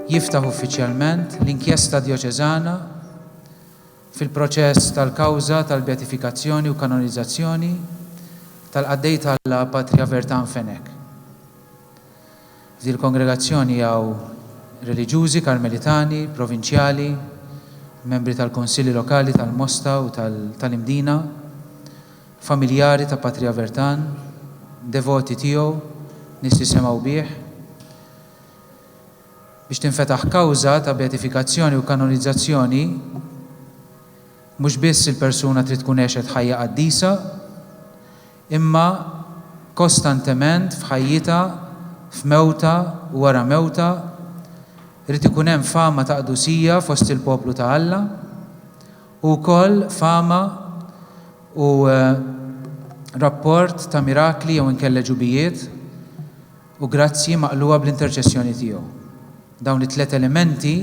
jiftaħ uffiċjalment l-inkjesta djoċeżana fil-proċess tal-kawża tal-beatifikazzjoni u kanonizzazzjoni tal-qaddej t'Alla Patri Avertan Fenech. F'din il-kongregazzjoni hawn reliġjużi Karmelitani, provinċjali, membri tal-Kunsilli Lokali tal-Mosta u tal-Imdina, familjari ta' Patri Avertan, devoti tiegħu, nies li semgħu bih. Biex tinfetaħ kawża ta' beatifikazzjoni u kanonizzazzjoni, mhux biss il-persuna trid tkun għexet ħajja qaddisa, imma kostantement f'ħajjitha, f'mewtha u wara mewtha, irid ikun hemm fama ta' qdusija fost il-poplu ta' Alla, u wkoll fama u rapport ta' mirakli jew inkella għeġubijiet u grazzji maqlugħa bl-interċessjoni tiegħu. Dawn it-tliet elementi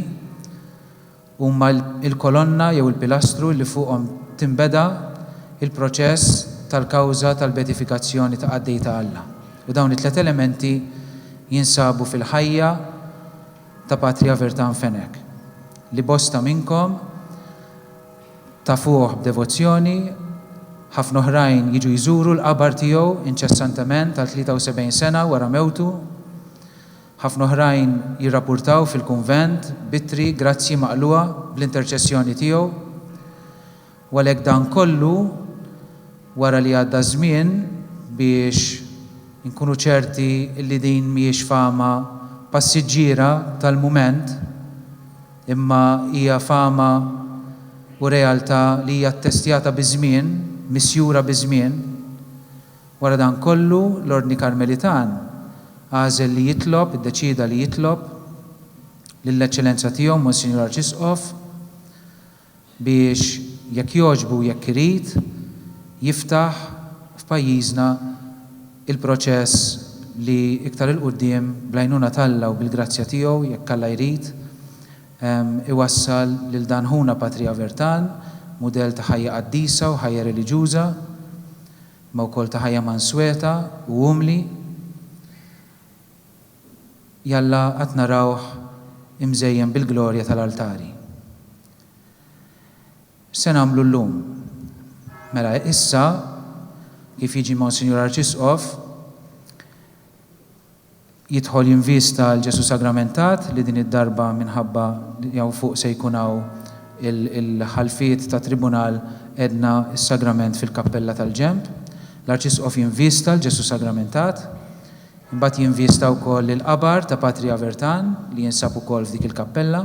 huma l-kolonna jew il-pilastru li fuqhom tinbeda l-proċess tal-kawża tal-beatifikazzjoni ta' qaddej ta' Alla. U dawn it-tliet elementi jinsabu fil-ħajja ta' Patri Avertan Fenech, li bosta minnkom tafuh b'devozzjoni, ħafna oħrajn jiġu jżuru l-qabar tiegħu inċessantement għal 73 sena wara mewtu. Ħafna oħrajn jirrapurtaw fil-kunvent b'ittri grazzji maqlugħa bl-interċessjoni tiegħu. U għalhekk dan kollu wara li għadda ż-żmien biex inkunu ċerti li din mhijiex fama passiġġiera tal-mument imma hija fama u realtà li hija ttestjata biż-żmien, misjura biż-żmien. Wara dan kollu, l-Ordni Karmelitan għażel li jitlob, iddeċieda li jitlob, lill-Eċċellenza Tiegħu Monsinjur Arċisqof biex jekk jogħġbu u jekk irid jiftaħ f'pajjiżna il-proċess li iktar 'il quddiem bl-għajnuna t'Alla u bil-grazzja tiegħu jekk Alla jrid iwassal lil dan ħuna Patri Avertan, mudell ta' ħajja qaddisa u ħajja reliġjuża, imma wkoll ta' ħajja mansweta u umli. Jalla għad narawh imżejjen bil-glorja tal-altari. X'se nagħmlu llum? Mela issa, kif jiġi Monsinjur Arċisqof, jidħol jinvista 'l Ġesù Sagramentat li din id-darba minħabba li hawn fuq se jkun hawn il-ħalfiet tat-tribunal għedna s-sagrament fil-kappella tal-ġenb. L-Arċisqof jinvista 'l Ġesù Sagramentat. Imbagħad jinvista wkoll il-qabar ta' Patri Avertan li jinsab ukoll f'dik il-kappella.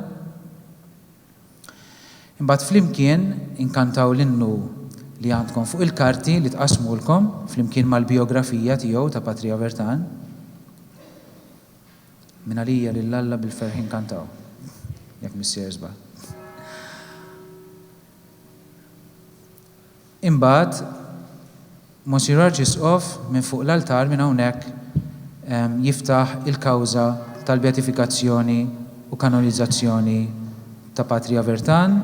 Imbagħad flimkien inkantaw l-innu li għandkom fuq il-karti li tqassmulkom flimkien mal-bijografija tiegħu ta' Patri Avertan. Minn għalija lil Alla bil-ferħ inkantaw. Jekk missier żball. Imbagħad Monsinjur Arċisqof minn fuq l-altar minn hawnhekk jiftaħ il-kawża tal-beatifikazzjoni u kanonizzazzjoni ta' Patri Avertan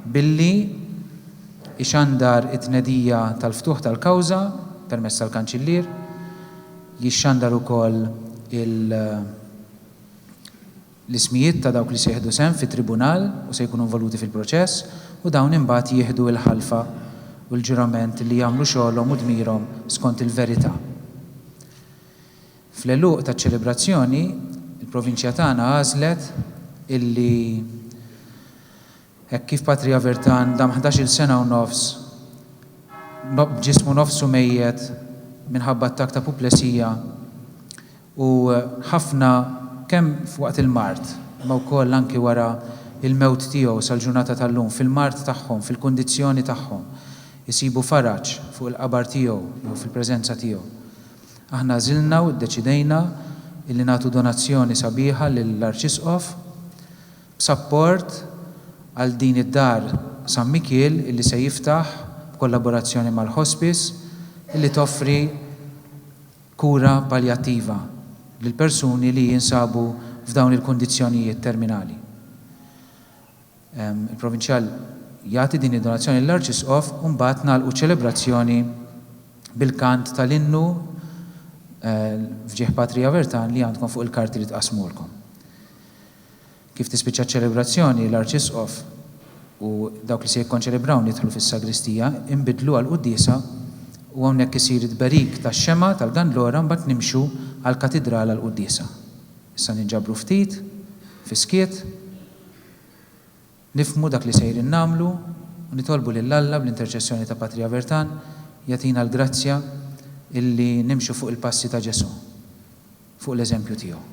billi jxandar it-tnedija tal-ftuħ tal-kawża permezz tal-Kanċillier, jixxandar ukoll il- l-ismijiet ta' dawk li se jieħdu sehem fit-tribunal u se jkunu involuti fil-proċess, u dawn imbagħad jieħdu l-ħalfa u l-ġurament li jagħmlu xogħolhom u dmirhom skont il-verità. Fl-għeluq taċ-ċelebrazzjoni, il-Provinċja tagħna għażlet illi Hekk kif Patri Avertan dam ħdax-il sena u nofs b'ġismu nofsu mejjet minħabba attakk ta' puplesija u ħafna kemm f'waqt il-mard imma wkoll anki wara l-mewt tiegħu sal-ġurnata tal-lum fil-mard tagħhom, fil-kundizzjoni tagħhom, isibu faraġ fuq il-qabar tiegħu jew fil-preżenza tiegħu. Aħna għażilna u ddeċidejna illi nagħtu donazzjoni sabiħa lill-Arċisqof b'sapport għal din id-dar San Mikiel illi se jiftaħ b'kollaborazzjoni mal-Hospice illi toffri kura paljattiva lil persuni li jinsabu f'dawn il-kundizzjonijiet terminali. Il-Provinċjal jagħti din id-donazzjoni lill-Arċisqof u mbagħad nagħlqu ċ-ċelebrazzjoni bil-kant tal-innu f'ġieħ Patri Avertan li għandkom fuq il-karti li tqassmulkom. Kif tispiċċa ċ-ċelebrazzjoni, l-Arċisqof u dawk li se jikkonċelebraw nidħlu fis-sagristija, inbiddlu għall-quddiesa u hawnhekk isir it-tberik tax-xemgħa tal-gandlora mbagħad nimxu għall-katidral għall-quddiesa. Issa ninġabru ftit, fis-skiet, nifhmu dak li sejrin nagħmlu u nitolbu lil Alla bl-interċessjoni ta' Patri Avertan jagħtina l-grazzja illi nimxu fuq il-passi ta' Ġesù, fuq l-eżempju tiegħu.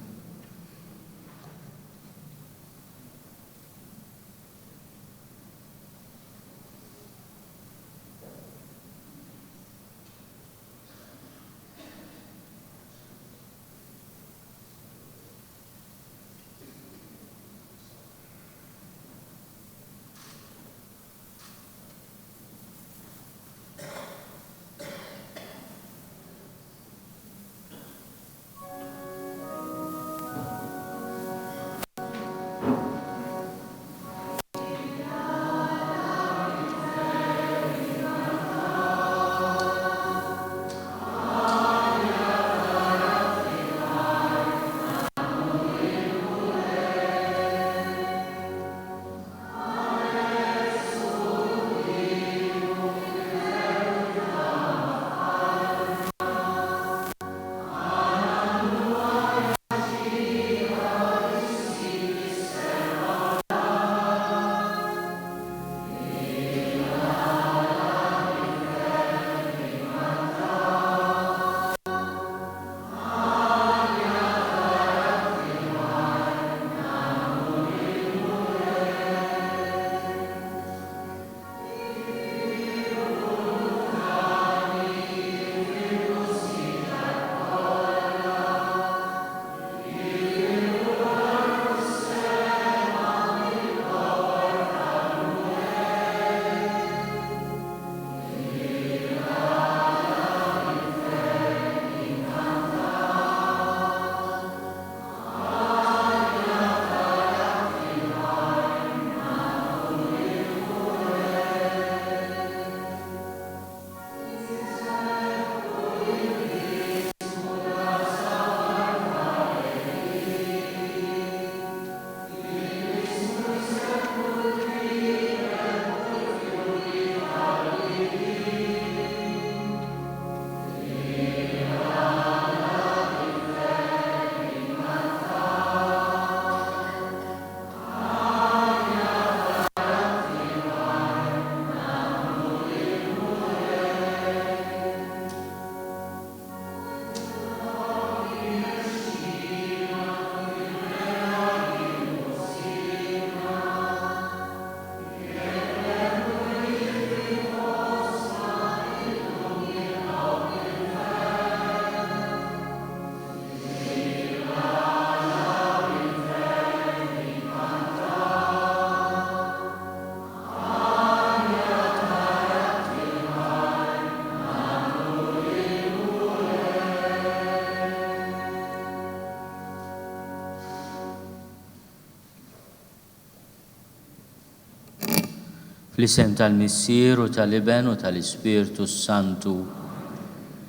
Fl-isem tal-Missier u tal-Iben u tal-Ispirtu s-Santu,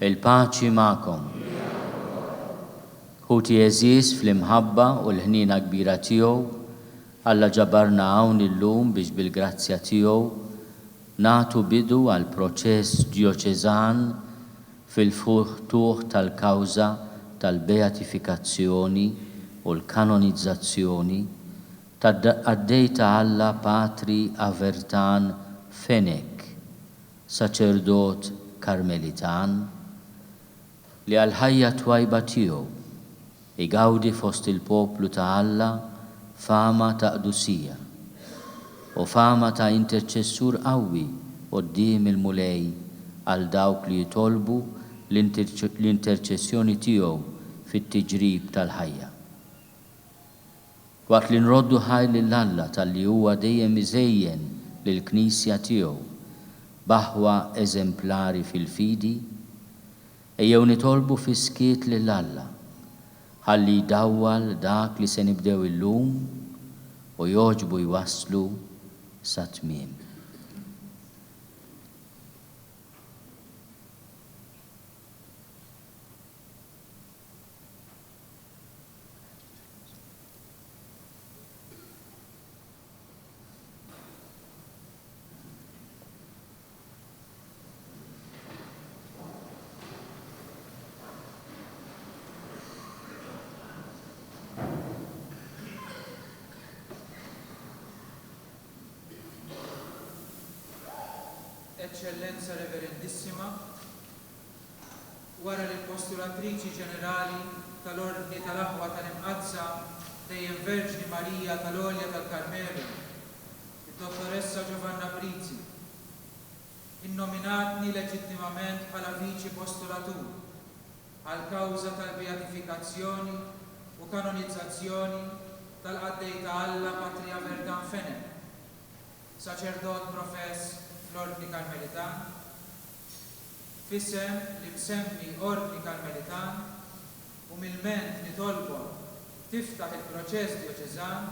il-paċi magħkom. Ħuti għeżież fl-imħabba u l-ħniena kbira tiegħu, Alla ġabarna hawn illum biex bil-grazzja tiegħu nagħtu bidu għal proċess djoċeżan fil-ftuħ tal-kawża tal-beatifikazzjoni u l-kanonizzazzjoni tad-Qaddej ta' Alla Patri Avertan Fenech, saċerdot Karmelitan, li għall-ħajja twajba tiegħu igawdi fost il-poplu ta' Alla fama ta' qdusija u fama ta' interċessur qawwi quddiem il-Mulej għal dawk li jitolbu l-interċessjoni tiegħu fit-tiġrib tal-ħajja. Waqt li nroddu ħajr lil Alla talli huwa dejjem iżejjen lill-Knisja tiegħu b'aħwa eżemplari fil-fidi, ejjew nitolbu fis-skiet lil Alla ħalli jdawwal dak li se nibdew illum u jogħġbu jwasslu sat-tmiem. Eċċellenza Reverendissima, wara li l-Postulatriċi Ġenerali tal-Ordni tal-Aħwa tal-Imqaddsa Dejjem Verġni Marija tal-Għolja tal-Karmelu, id-Dottoressa Giovanna Brizi, innominatni leġittimament bħala Viċi Postulatur għall-kawża tal-beatifikazzjoni u kanonizzazzjoni tal-Qaddej ta' Alla Patri Avertan Fenech, saċerdot profess fl-Ordni Karmelitan, f'isem l-imsemmi Ordni Karmelitan, umilment nitolbok tiftaħ il-proċess djoċeżan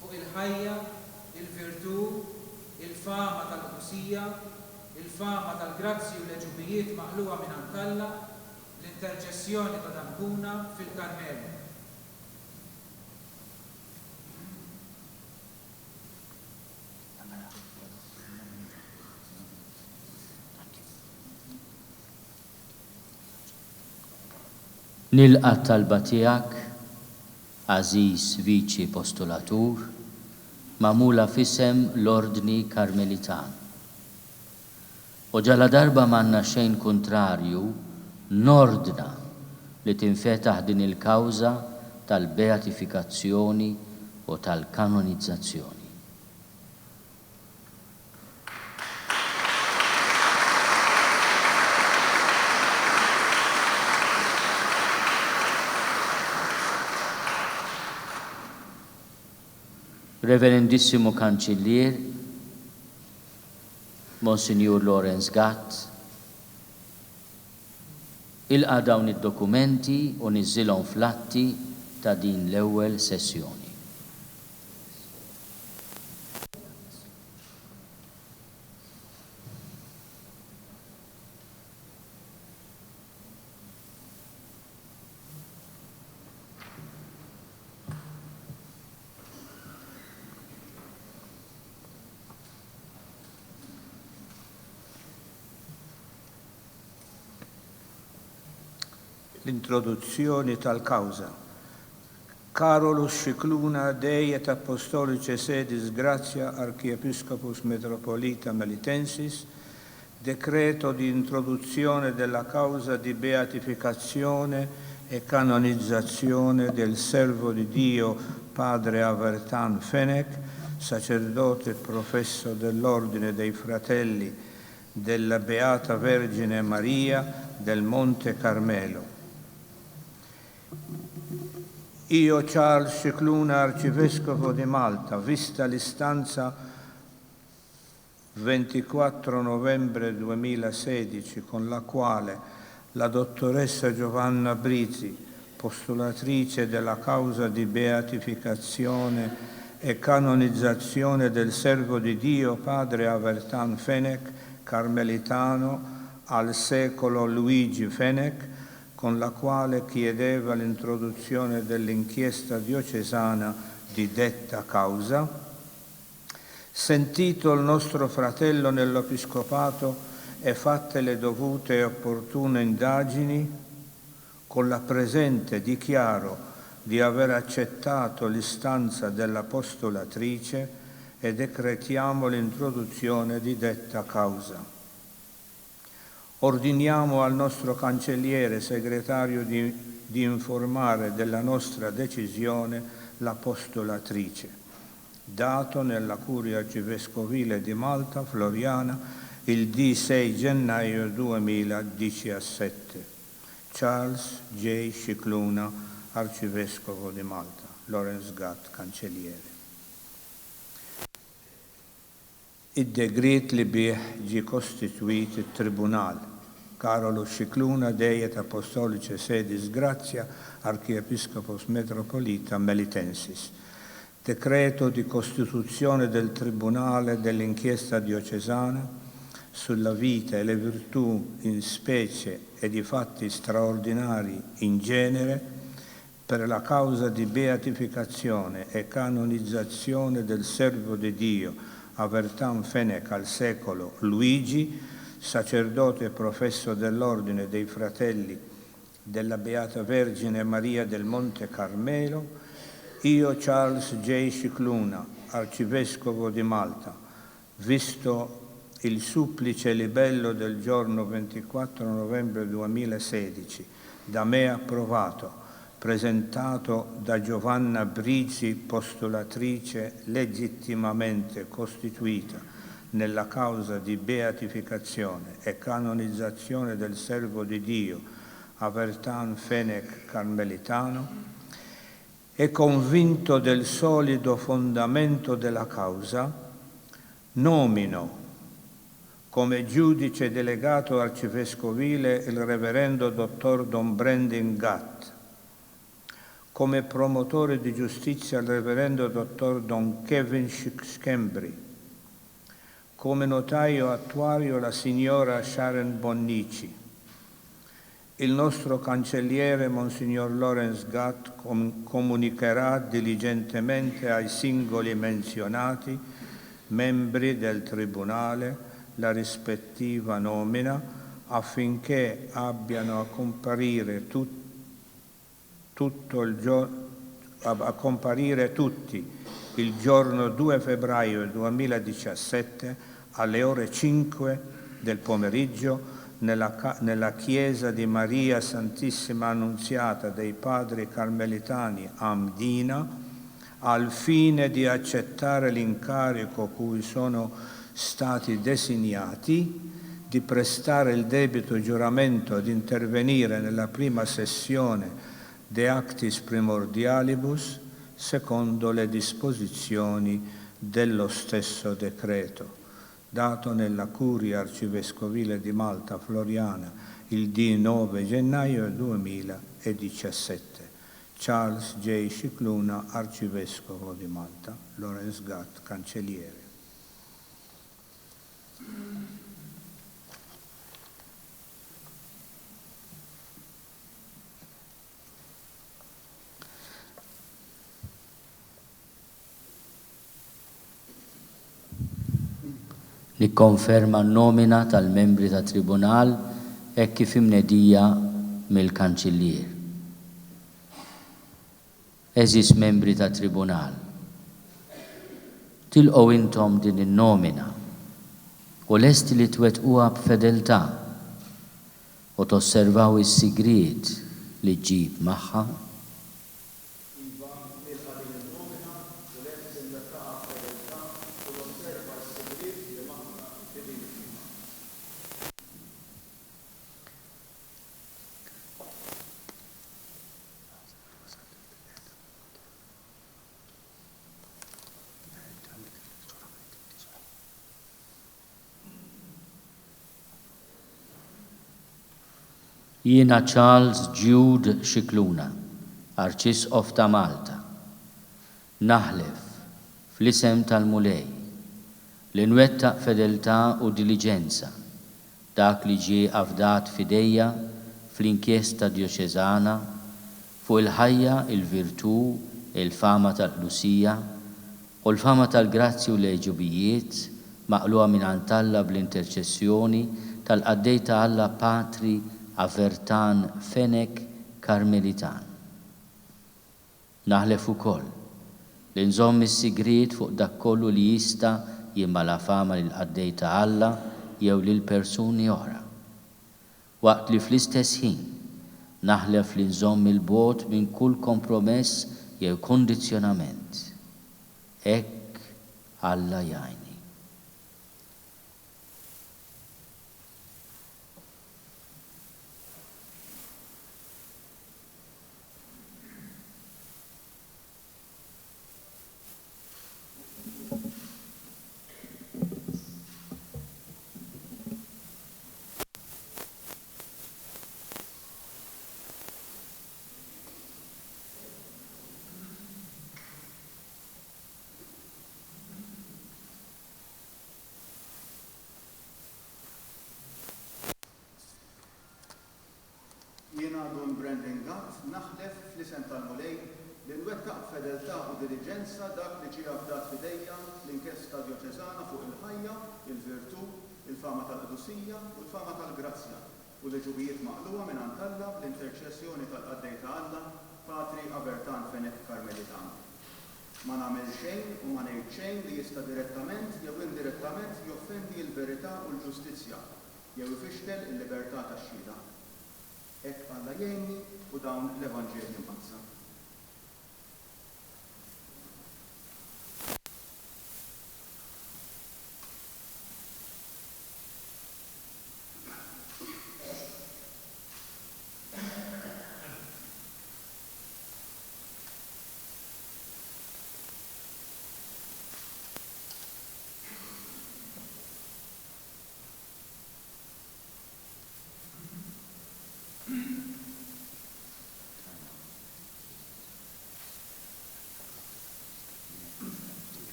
fuq il-ħajja, il-virtù, il-fama tal-qdusija, il-fama tal-grazzji u l-għeġubijiet maqlugħa mingħand Alla bl-interċessjoni ta' dan ħuna fil-Karmelu. Nilqa' t-talba tiegħek, għażiż Viċi Postulatur, magħmula f'isem l-Ordni Karmelitan. U ġaladarba m'għandna xejn kuntrarju, nordna li tinfetaħ din il-kawża tal-beatifikazzjoni u tal-kanonizzazzjoni. Reverendissimu Kanċillier, Monsinjur Lawrence Gatt, ilqa' dawn id-dokumenti u niżżilhom fl-atti ta' din l-ewwel sessjoni. L-introduzzjoni tal-kawża. Carolus Scicluna Dei et Apostolice Sedis Gratia Archiepiscopus Metropolita Melitensis, Decreto di introduzione della causa di beatificazione e canonizzazione del servo di Dio Padre Avertan Fenech, sacerdote professo dell'Ordine dei Fratelli della Beata Vergine Maria del Monte Carmelo. Io Charles Scicluna, Arcivescovo di Malta, vista l'istanza 24 novembre 2016 con la quale la dottoressa Giovanna Brizi, postulatrice della causa di beatificazione e canonizzazione del servo di Dio padre Avertan Fenech, carmelitano, al secolo Luigi Fenech, con la quale chiedeva l'introduzione dell'inchiesta diocesana di detta causa? Sentito il nostro fratello nell'episcopato e fatte le dovute e opportune indagini, con la presente dichiaro di aver accettato l'istanza della postulatrice e decretiamo l'introduzione di detta causa. Ordiniamo al nostro cancelliere segretario di, di informare della nostra decisione la postulatrice. Dato nella Curia Arcivescovile di Malta, Floriana, il D 6 gennaio 2017. Charles J. Scicluna, Arcivescovo di Malta. Lawrence Gatt, Cancelliere. Id-degriet li bih ġie kostitwit it-Tribunal, Carolus Scicluna Dei et Apostolice Sedis Gratia Archiepiscopos Metropolita Melitensis. Decreto di costituzione del Tribunale dell'inchiesta diocesana sulla vita e le virtù in specie ed i fatti straordinari in genere per la causa di beatificazione e canonizzazione del servo di Dio Avertan Fenech al secolo Luigi, sacerdote e professo dell'Ordine dei Fratelli della Beata Vergine Maria del Monte Carmelo, io Charles J. Scicluna, arcivescovo di Malta, visto il supplice libello del giorno 24 novembre 2016, da me approvato, presentato da Giovanna Brigi, postulatrice legittimamente costituita nella causa di beatificazione e canonizzazione del servo di Dio Avertan Fenech Carmelitano, e convinto del solido fondamento della causa, nomino come giudice delegato arcivescovile il reverendo dottor Don Brandon Gatt, come promotore di giustizia il reverendo dottor Don Kevin Schembri, come notaio attuario la signora Sharon Bonnici. Il nostro cancelliere, Monsignor Lawrence Gatt, comunicherà diligentemente ai singoli menzionati membri del Tribunale la rispettiva nomina affinché abbiano a comparire, tut, tutto il giorno a comparire tutti il giorno 2 febbraio 2017 alle ore 5 del pomeriggio nella, nella chiesa di Maria Santissima Annunziata dei Padri Carmelitani a Mdina, al fine di accettare l'incarico cui sono stati designati, di prestare il debito giuramento di intervenire nella prima sessione de actis primordialibus secondo le disposizioni dello stesso decreto dato nella Curia Arcivescovile di Malta Floriana il dì 9 gennaio 2017. Charles J. Scicluna, Arcivescovo di Malta, Lawrence Gatt, Cancelliere. Nikkonferma n-nomina tal-membri tat-Tribunal hekk kif imnedija mill-Kanċillier. Għeżież membri tat-Tribunal, tilqgħu intom din in-nomina u lesti li twettquha b'fedeltà u tosservaw is-sigriet li ġġib magħha? Iva, nilqa' din in-nomina u lest li nwettaqha b'fedeltà u nosserva s-sigriet li magħha li din iġġib magħha. Jiena Charles Jude Scicluna, Arċisqof ta' Malta, naħlef, fl-isem tal-Mulej, li nwettaq b'fedeltà u diliġenza dak li ġie afdat f'idejja fl-inkjesta djoċeżana fuq il-ħajja, il-virtù, il-fama tal-qdusija, U l-fama tal-grazzji u l-għeġubijiet maqlugħa mingħand Alla bl-interċessjoni tal-qaddej ta' Alla Patri Avertan Fenech Karmelitan. Naħlef ukoll li nżomm is-sigriet fuq dak kollu li jista' jimmalafama lill-qaddej ta' Alla jew lil persuni oħra. Waqt li fl-istess ħin naħlef li nżomm 'il bogħod minn kull kompromess jew kondizzjonament. Hekk Alla jgħinni. Jiena Dun Brandon Gatt naħlef fl-isem tal-Mulej li nwettaq b'fedeltà u diliġenza dak li ġie afdat f'idejja fl-inkjesta djoċeżana fuq il-ħajja, il-virtù, il-fama tal-qdusija u l-fama tal-grazzja u l-għeġubijiet maqlugħa mingħand Alla bl-interċessjoni tal-qaddej ta' Alla, Patri Avertan Fenech Karmelitan. Ma nagħmel xejn u ma ngħid xejn li jista' direttament jew indirettament joffendi l-verità u l-ġustizzja jew ifixkel il-libertà tax-xhieda. Hekk Alla jgħinni u dawn l-Evanġelji Mqaddsa.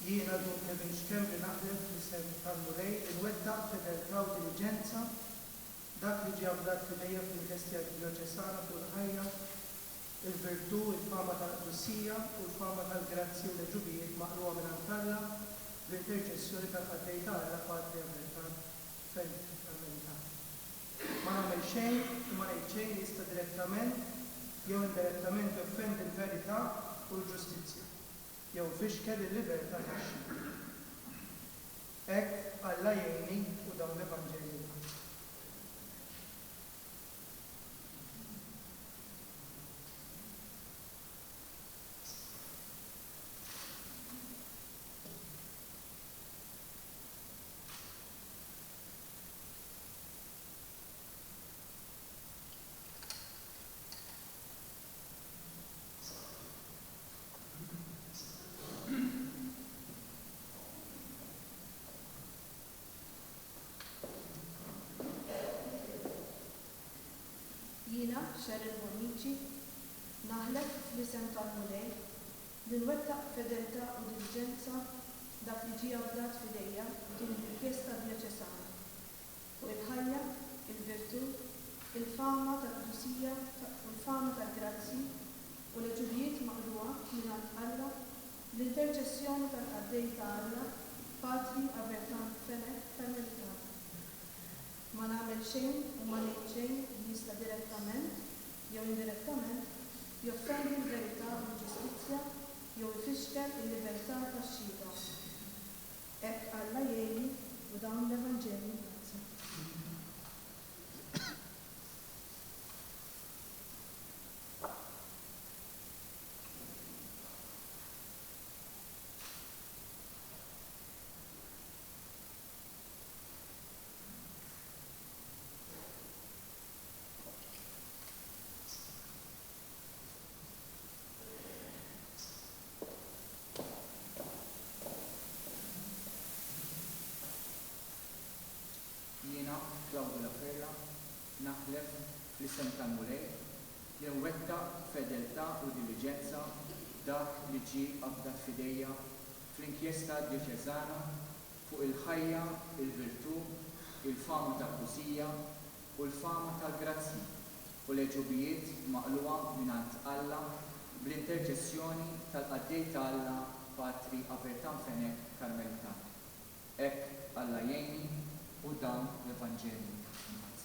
Jiena Dun Kevin Schembri naħlef fl-isem tal-Mulej li nwettaq b'fedeltà u diliġenza dak li ġie afdat f'idejja fl-inkjesta djoċesana fuq il-ħajja, il-virtù, il-fama tal-qdusija u l-fama tal-grazzji u l-għeġubijiet maqlugħa mingħand Alla bl-interċessjoni tal-qaddej ta' Alla Patri Avertan Fenech Karmelitan. Ma nagħmel xejn u ma ngħid xejn li jista' direttament jew indirettament joffendi l-verità u l-ġustizzja, jew ifixkel il-libertà tax-xhieda. Hekk Alla jgħinni u dawn l-Evanġelji mqaddsa. Jiena, Cheryl Bonnici, naħlef fl-isem tal-Mulej li nwettaq b'fedeltà u diliġenza dak li ġie afdat f'idejja f'din l-inkjesta djoċesana fuq il-ħajja, il-virtù, il-fama tal-qdusija u l-fama tal-grazzji u l-għeġubijiet maqlugħa mingħand Alla bl-interċessjoni tal-qaddej ta' Alla Patri Avertan Fenech Karmelitan. Ma nagħmel xejn u ma ngħid xejn li jista' direttament jew indirettament joffendi l-verità u l-ġustizzja jew ifixkel il-libertà tax-xhieda. Hekk Alla jgħinni u dawn l-Evanġelji mqaddsa. Jiena, Claudio Laferla, naħlef fl-isem tal-Mulej li nwettaq b'fedeltà u diliġenza dak li ġie afdat f'idejja fl-inkjesta djoċeżana fuq il-ħajja, il-virtù, il-fama tal-qdusija u l-fama tal-grazzji u l-għeġubijiet maqlugħa mingħand Alla bl-interċessjoni tal-qaddej ta' Alla Patri Avertan Fenech Karmelitan. Hekk Alla jgħinni u dawn l-Evanġelji Mqaddsa.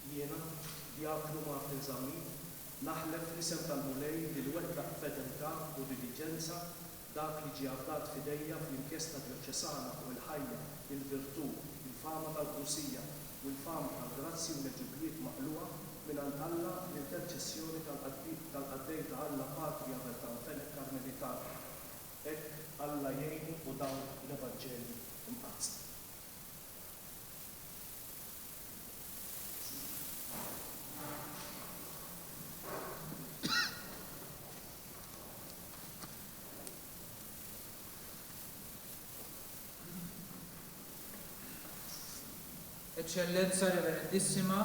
Jiena, Djaknu Martin Zammit, naħlef fl-isem tal-Mulej li nwettaq b'fedeltà u diliġenza dak li ġie afdat f'idejja fl-inkjesta djoċesana fuq il-ħajja, il-virtù, il-fama tal-qdusija u l-fama tal-grazzji u l-għeġubijiet maqlugħa mingħand Alla bl-interċessjoni tal-qaddej ta' Alla Patri Avertan Fenech Karmelitan. Hekk Alla jgħinni u dawn l-Evanġelji Mqaddsa. Eċċellenza Reverendissima,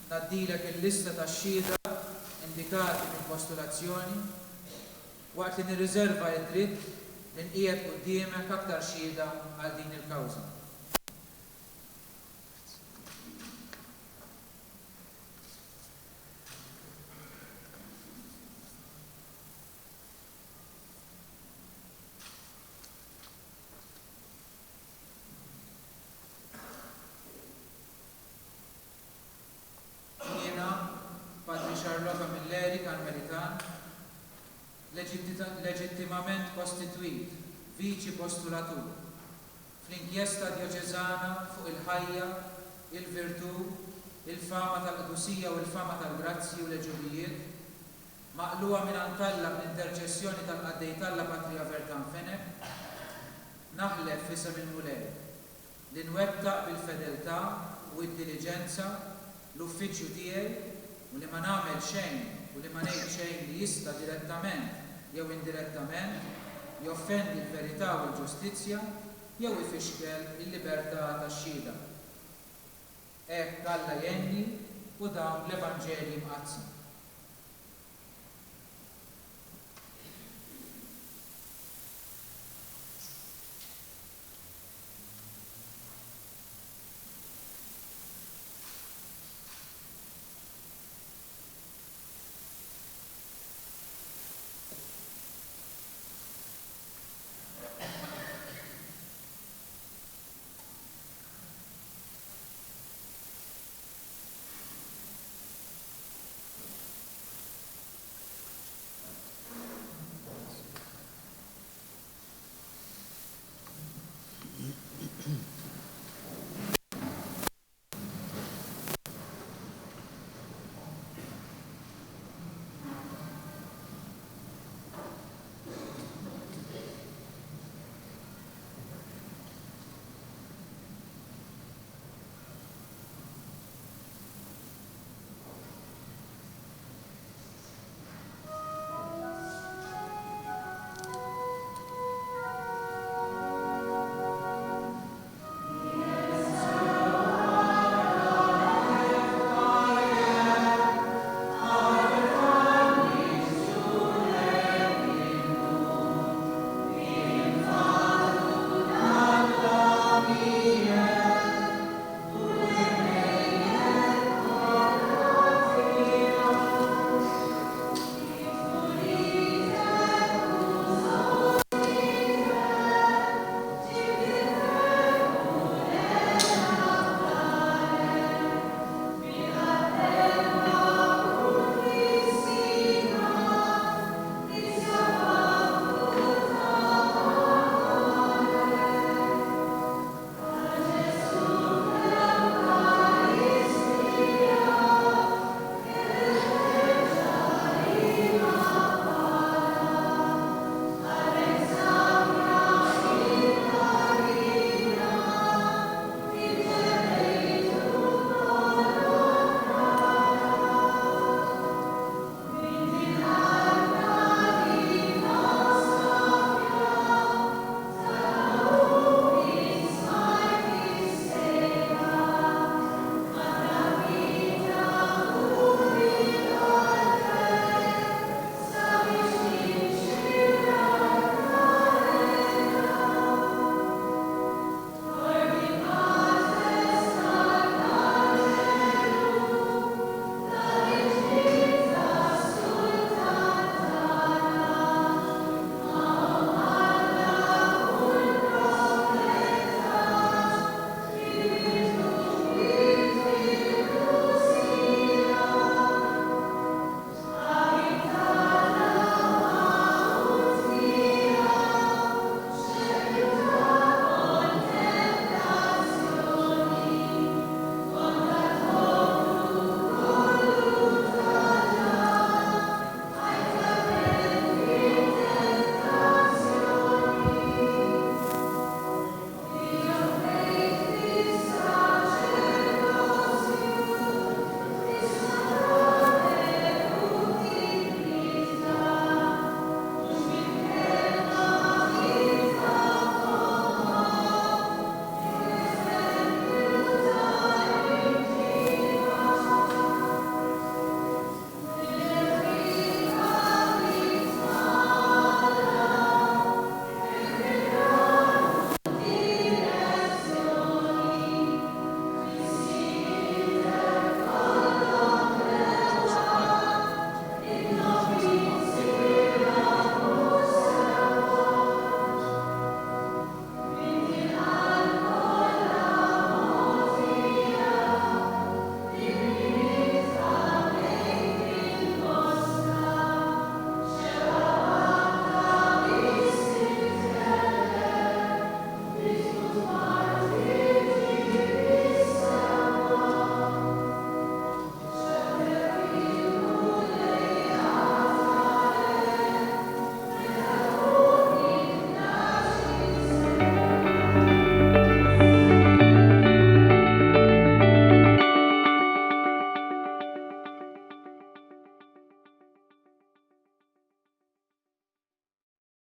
ngħaddilek il-lista tax-xhieda indikati fil-postulazzjoni, waqt li nirriżerva d-dritt. li nqiegħed quddiemek aktar xhieda għal din il-kawża. Jiena, Patri Charlot Camilleri, Karmelitan, leġittimament kostitwit Viċi Postulatur fl-inkjesta djoċeżana fuq il-ħajja, il-virtù, il-fama tal-qdusija u l-fama tal-grazzji u l-għeġubijiet, maqlugħa mingħand Alla bl-interċessjoni tal-qaddej t'Alla Patri Avertan Fenech, naħlef f'isem il-Mulej li nwettaq bil-fedeltà u d-diliġenza l-uffiċċju tiegħi u li ma nagħmel xejn u li ma ngħid xejn li jista' direttament jew indirettament joffendi l-verità u l-ġustizzja jew ifixkel il-libertà tax-xhieda. Hekk Alla jgħinni u dawn l-Evanġelji Mqaddsa.